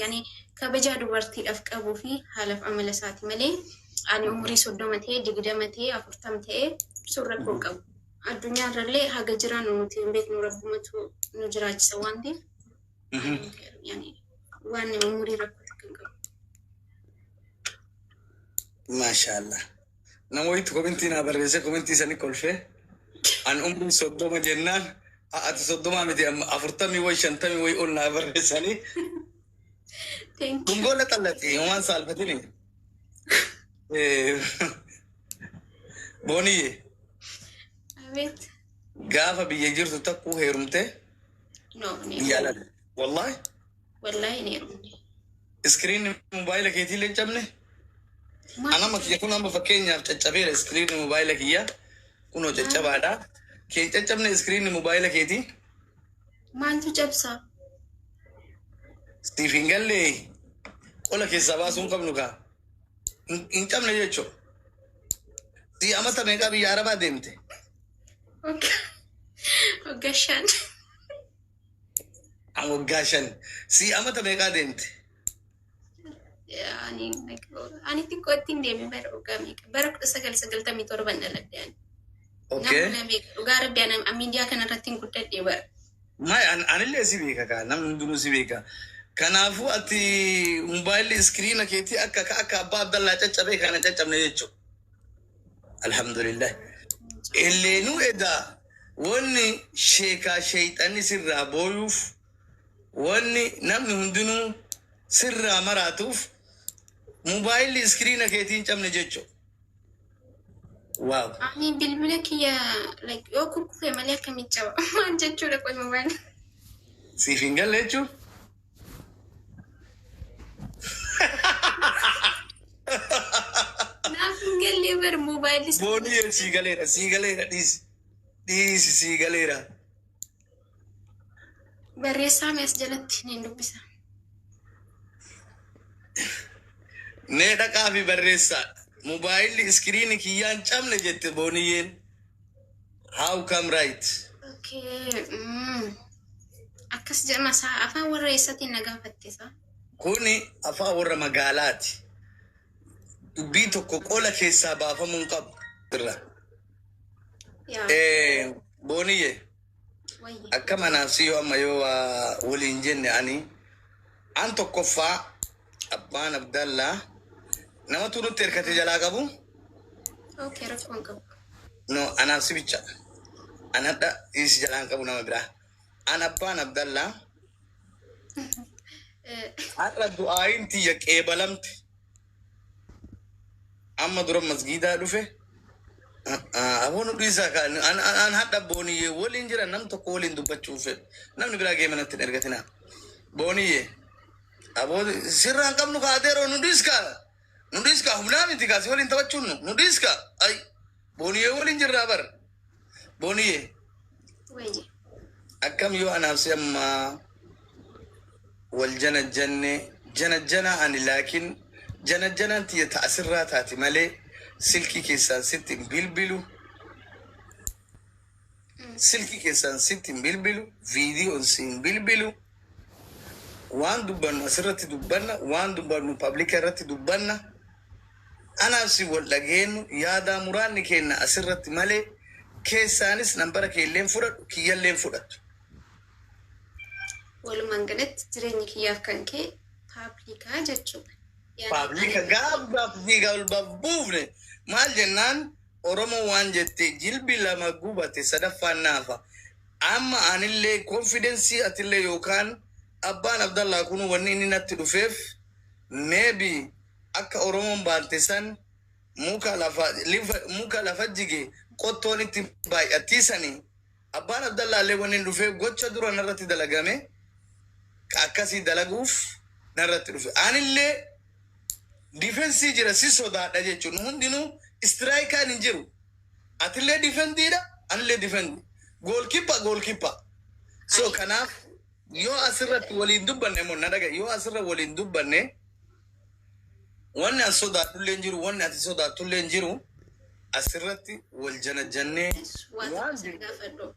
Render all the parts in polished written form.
Yani kabajaa dubartiidhaaf qabuu fi haalaaf amala isaati malee ani umurii 30 ta'e, 20 ta'e, 40 ta'e sun rakkoo hin qabu. Addunyaa irrallee haga jiraannu nuti hin beeknu, rabbumatu nu jiraachisa waan ta'eef yani waan umurii rakkoo takka hin qabu. Maashaallah. Nama wayiitu komentii naa barreessee komentii sanii kolfee an umriin 30 jennaan ati 30 miti amma 40 wayi 50 wayi ol naa barreessanii. Thank you. Dungoo laxallati homaan saalfatini. Booniyye. Abeet. Gaafa biyya jirtu takkuu heerumte? No, ni biyya alaa. Wallahi. Wallahi ni heerumne. Iskiriinni mobaayila keetii illee hin cabne? An amma kiyya kun amma fakkeenyaaf caccabeera, iskiriinni mobaayila kiyya kunoo caccabaadha. Kee hin caccabne iskiriinni mobaayila keetii? Maaltu cabsaa? Siif hin galle, qola keessaa baasuu hin qabnu kaa. Hin cabne jechuudha. Si amata meeqaa biyya Arabaa deemte? Waggaa 5. An waggaa 5. Si amata meeqaa deemte? Ani ani xiqqoo ittiin deeme bara waggaa meeqa? Bara 1997 dhaladhe ani. Namni na beeka. Dhugaa rabbi ani miidiyaa kana irratti hin guddadhe bara. Maay anillee si beeka kaa, namni hundinuu si beeka. Kanaafuu ati mobaayilli iskiriina keetii akka abbaa Abdallaa caccabee kana caccabne jechuudha. Alhamdulillah. Illeenuu edaa wanni sheekaa sheeyxanni sirraa booyuuf, wanni namni hundinuu sirraa maraatuuf, mobaayilli iskiriina keetii hin cabne jechuudha. Waaw. Ani bilbila kiyya like yoo kukkufe malee akkamitti caba? Maal jechuudha qoy mobaayilli? Siif hin galle jechuun? Naaf hin galle bar mobaayilli. Boonii sii galeera, sii galeera, dhiisi. Dhiisi, sii galeera. Barreessaa mee as jalatti niin dubbisa. Mee dhaqaa fi barreessaa. Mobaayilli iskiriini kiyyaan cabne jette Booniyyeen. How come right? Okay. Akkas jedhama isaa afaan warra eessatiin na gaafatte isaa? Kuni afaan warra magaalaati. Dubbii tokko qola keessaa baafamuu hin qabu. Irra. Yaa. Booniyye. Wayye. Akka manaaf si yoo amma yoo waa waliin jenne ani an tokkoffaa abbaan Abdallaa namatu nutti erkate jalaa qabu. Okay, rakkoo hin qabu. No, anaaf si bicha. An hadha si jalaan qabu nama biraa. An abbaan Abdallaa har'a du'aayin tiyya qeebalamte. Amma dura masgiidaa dhufe. Aboo nu dhiisaa kaa an hadha Booniyyee waliin jira, nam tokko waliin dubbachuu fedhu. Namni biraa gee manatti hin ergatinaa. Booniyyee. Aboo sirraa hin qabnu kaa, adeeroo nu dhiis kaa. Nu dhiis kaa, humnaa miti kaa si waliin taphachuun nu dhiis kaa. Ay Booniyyee waliin jirraa bar. Booniyyee. Wayye. Akkam yoo anaaf si amma wal janajjanne, janajjanaa ani laakiin janajjanaan tiyya ta asirraa taati malee silkii keessaan sitti hin bilbilu. Silkii keessaan sitti hin bilbilu, viidiyoon si hin bilbilu. Waan dubbannu asirratti dubbanna, waan dubbannu publika irratti dubbanna. Anaaf si wal dhageenyu yaadaa muraanni kenna asirratti malee keessaanis nambara keelleen fudhadhu, kiyyalleen fudhattu. Walumaan galatti jireenyi kiyyaaf kan kee public jechuudha. Public gaaf gaaf fiigaa ol buufne maal jennaan Oromoo waan jette, jilbi lama gubate sadaffaan naafa. Amma anillee confidence atillee yookaan abbaan Abdallaa kun wanni inni natti dhufeef maybe akka Oromoon baante san muka lafa jige qottoon itti baay'attiisanii abbaan Abdallaa illee wanni inni dhufeef gocha dura narratti dalagame akkasii dalaguuf narratti dhufe. Anillee defense jira, si sodaadha jechuun hundinuu strikeraan hin jiru. Atillee defendiidha, anillee defendi. Goalkeeper, goalkeeper. So kanaaf yoo asirratti waliin dubbanne immoo na dhaga, yoo asirra waliin dubbanne wanni an sodaadhullee hin jiru, wanni ati sodaattullee hin jiru, asirratti wal janajjannee Waa tokko waan sin gaafadhu.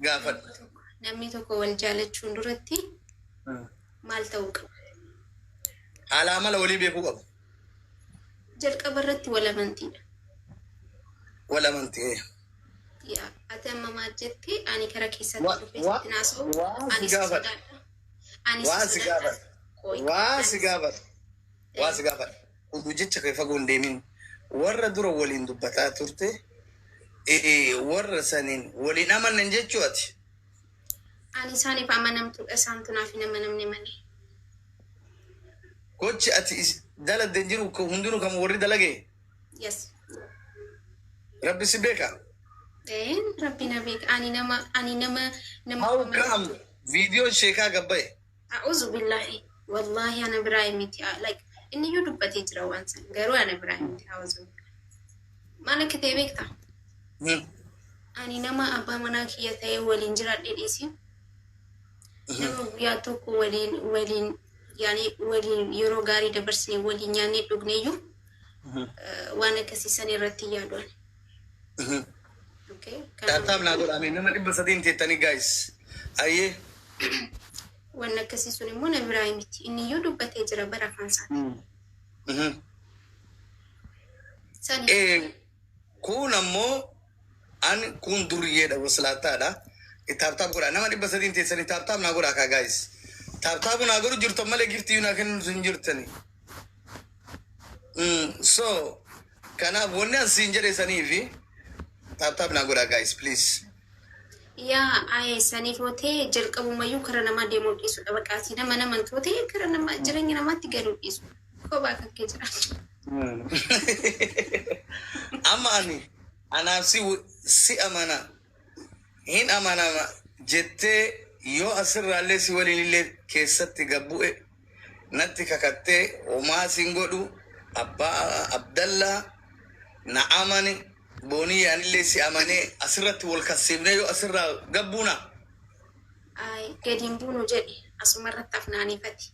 Gaafadhu. Namni tokko wal jaalachuun duratti maal ta'uu qaba? Haala amala walii beekuu qabu. Jalqaba irratti wal amantiidha. Wal amantii. Yaa, ati amma maal jette? Ani kara keessatti dhufee sitti naasa'u. Waa si Ani si gaafadha. sodaadha. Ani si Waa si sodaadha. gaafadha. Qoy. Waa si gaafadha. Waa si gaafadha. Oduu jecha kee fagoo hin deemin. Warra dura waliin dubbataa turte, warra saniin waliin amanan jechuu ati. Ani isaaniif amanamtuudha, isaantu naaf hin amanamne malee. Gochi ati daladde hin jiru hundinuu kan warri dalage. Yes. Rabbi si beeka. Rabbi na beeka. Ani nama How come viidiyoon sheekaa gabbaye? A'uuzu billahi. Wallahi ana biraa miti. Like, inni iyyuu dubbatee jira waan san. Garuu ana biraa miti. A'uuzu billahi. Maal akka ta'e beektaa? Ani nama abbaa manaa kiyya ta'ee waliin jiraadhe dhiisi. Nama guyyaa tokko waliin yaani waliin yeroo gaarii dabarsine, waliin nyaannee dhugneeyyuu waan akkasii san irratti yaadu ani. Okay? Tap tap naa godhaa, nama 300 teettanii, guys. Ayyee. Waan akkasii sun immoo na biraa miti. Inni iyyuu dubbatee jira bara afaan isaatiin. Sani. Kun ammoo ani kun duriyyeedha, waslaataadha. Tap tap godhaa, nama 300 teessanii tap tap naa godhaa kaa, guys. Tap tap naa godhu jirtan malee giftii naa kennu hin jirtani. So kanaaf wanni an siin jedhe sanii fi tap tap naa godhaa, guys, please. Yaa, ayee, saniif yoo ta'e jalqabumayyuu kara namaa deemuu dhiisudha. Baqaatii nama namantuu ta'e kara namaa jireenya namaatti galuu dhiisu. Kophaa kan kee jiraachuu. Amma ani anaaf si amana hin amanama jettee yoo asirraallee si waliin illee keessatti gabbu'e natti kakattee homaa siin godhu, abbaa Abdallaa na amani, boonii anillee si amanee asirratti wal kassiifnee yoo asirraa gabbuuna. Ay, gadi hin buunu jedhe, asuma irratti afnaanifati.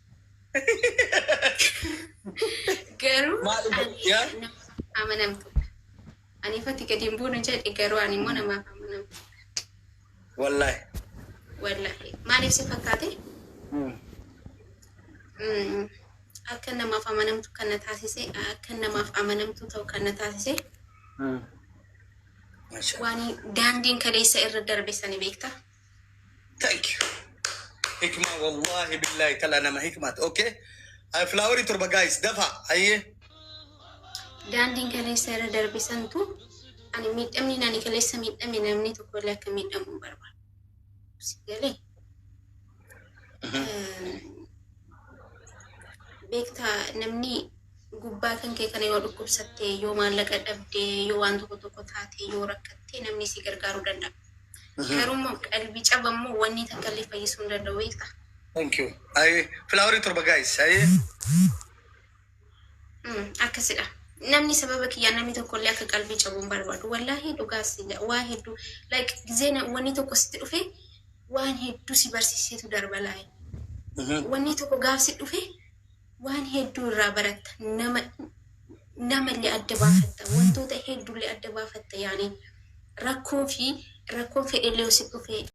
Garuu Maaliif? ani Yaa? nama amanamtuudha. Anifati gadi hin buunu jedhe, garuu ani immoo namaaf amanamtuudha. Wallaahi. Wallahi. Maaliif si fakkaate? Akka namaaf amanamtu kan na taasise, akka namaaf amanamtu ta'u kan na taasise, Masha. waan daandiin kaleessa irra darbe sani beektaa? Thank you. Hikma, wallahi billahi tala nama hikmaat. Okay. Flowerii 7, guys, dafa. Ayyee. Daandiin kaleessa irra darbe santu ani miidhamni ani kaleessa miidhame namni tokko illee akka miidhamu hin barbaadu. Si galee? Beektaa, namni gubbaa kan kee kana yoo dhukkubsatte, yoo maallaqa dhabde, yoo waan tokko tokko taate, yoo rakkatte, namni si gargaaruu danda'a. Garuu immoo qalbii cabammoo wanni takka illee fayyisuu hin danda'u, beektaa? Thank you. Ayyee. Flowerii 7, guys. Ayyee. Akkasidha. Namni sababa kiyyaan namni tokko illee akka qalbii cabu hin barbaadu. Wallaahi dhugaas waa hedduu, like, gizee wanni tokko sitti dhufe waan hedduu si barsiiseetu darba laayi. Wanni tokko gaaf si dhufe waan hedduu irraa baratta. Nama namallee adda baafatta. Wantoota hedduullee adda baafatta, yaani rakkoo fi rakkoon fedhellee yoo si dhufe.